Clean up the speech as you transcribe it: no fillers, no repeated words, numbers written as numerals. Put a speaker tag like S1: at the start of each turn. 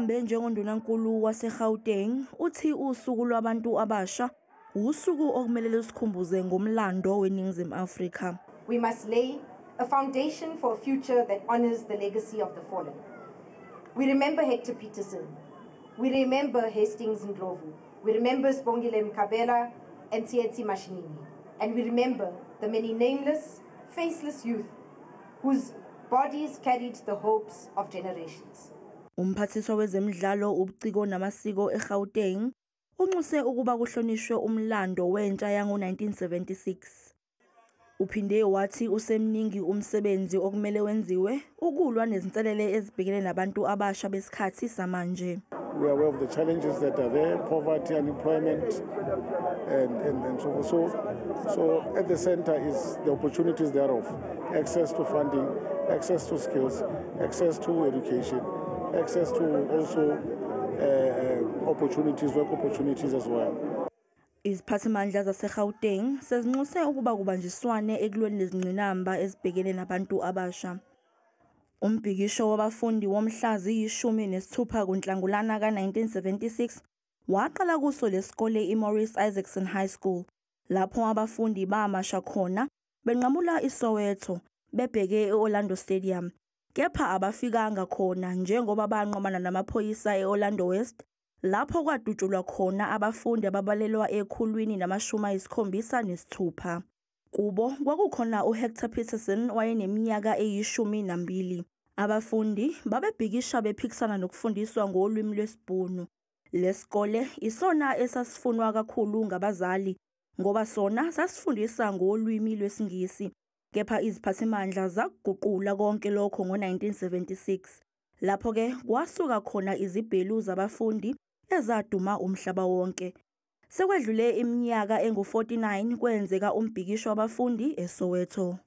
S1: Obambele njengoNdunankulu waseGauteng uthi usuku lwabantu abasha usuku okumele lusikhumbuze ngomlando weNingizimu Afrika.
S2: We must lay a foundation for a future that honors the legacy of the fallen. We remember Hector Peterson. We remember Hastings Ndlovu. We remember Sibongile Mkhabela and Tsietsi Mashinini. And we remember the many nameless, faceless youth whose bodies carried the hopes of generations.
S1: Umphathiswa wezemidlalo, ubuciko namasiko eGauteng unxuse ukuba kuhlonishwe umlando wentsha yango-1976. Uphinde wathi usemningi umsebenzi okumele wenziwe ukulwa nezinselele ezibhekene nabantu abasha besikhathi samanje.
S3: We are aware of the challenges that are there, poverty, unemployment, and so forth. So at the center is the opportunities thereof, access to funding, access to skills, access to education, access to also opportunities, work opportunities as well.
S1: Iziphathimandla zaseGauteng sezinxuse ukuba kubanjiswane ekulweni nezingqinamba ezibhekene nabantu abasha. Umbhikisho wabafundi womhla ziyi-16 kuNhlangulana ka-1976 waqala kuso lesikole iMorris Isaacson High School, lapho abafundi bamasha khona benqamula iSoweto bebheke e-Orlando Stadium, kepha abafikanga khona njengoba banqwamana namaphoyisa e-Orlando West, lapho kwadutshulwa khona abafundi ababalelwa 176. Kubo kwakukhona uHector Peterson wayeneminyaka eyi-12. Abafundi babebhikisha bephikisana nokufundiswa ngolwimi lwesiBhunu. Lesikole isona esasifunwa kakhulu ngabazali ngoba sona sasifundisa ngolwimi lwesiNgisi. Kepha iziphathimandla zakuguqula konke lokho ngo-1976. Lapho-ke kwasuka khona izibhelu zabafundi ezaduma umhlaba wonke. Sekwedlule iminyaka engu-49 kwenzeka umbhikisho wabafundi eSoweto.